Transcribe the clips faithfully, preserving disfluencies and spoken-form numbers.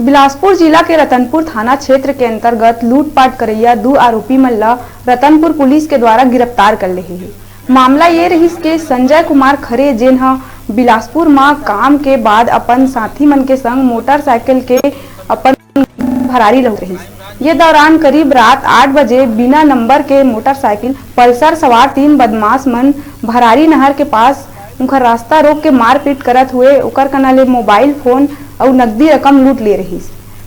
बिलासपुर जिला के रतनपुर थाना क्षेत्र के अंतर्गत लूटपाट करइया दू आरोपी मन ल रतनपुर पुलिस के द्वारा गिरफ्तार कर लेहे हे। मामला ये रहिस के संजय कुमार खरे, जेन ह बिलासपुर म काम के बाद अपन साथी मन के संग मोटरसाइकिल के अपन भरारी लहुट रहिस। ये दौरान करीब रात आठ बजे बिना नंबर के मोटरसाइकिल पल्सर सवार तीन बदमाश मन भरारी नहर के पास उनकर रास्ता रोक के मारपीट करत हुए ओकर कना ले मोबाइल फोन अउ नकदी रकम लूट ले रहिस,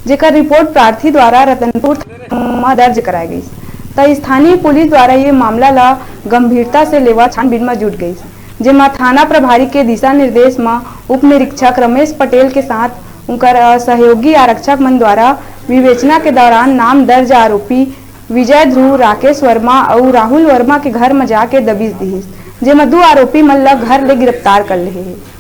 जेकर रिपोर्ट प्रार्थी द्वारा रतनपुर थाना म दर्ज कराय गइस। त स्थानीय पुलिस द्वारा ये मामला ल गंभीरता से लेवा छानबीन म जुट गइस, जेमा थाना प्रभारी के दिशा निर्देश म उप निरीक्षक रमेश पटेल के साथ उनकर, अ, सहयोगी आरक्षक मन द्वारा विवेचना के दौरान नाम दर्ज आरोपी विजय ध्रुव, राकेश वर्मा अउ राहुल वर्मा के घर म जाके दबिश दिहिस, जेमा दू आरोपी मन ल घर ले गिरफ्तार कर लेहे हे।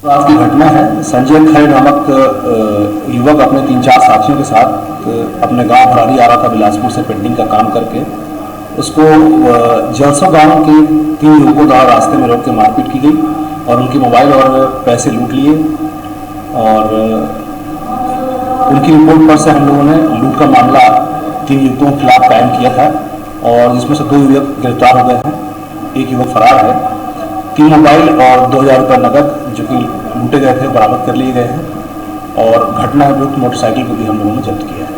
रात की घटना है। संजय खरे नामक, अ, युवक अपने तीन चार साथियों के साथ, अ, अपने गांव भरारी आ रहा था बिलासपुर से पेंटिंग का काम करके। उसको, अ, जलसो गांव के तीन युवकों द्वारा रास्ते में रोक के मारपीट की गई और उनके मोबाइल और पैसे लूट लिए और, अ, उनकी रिपोर्ट पर से हम लोगों ने लूट का मामला तीन युवकों के खिलाफ कायम किया था और जिसमें से दो युवक गिरफ्तार हो गए हैं। एक युवक फरार है। तीन मोबाइल और दो हज़ार रुपये नकद जो कि लूटे गए थे, बरामद कर लिए गए हैं और घटना में प्रयुक्त मोटरसाइकिल को भी हम लोगों ने जब्त किया है।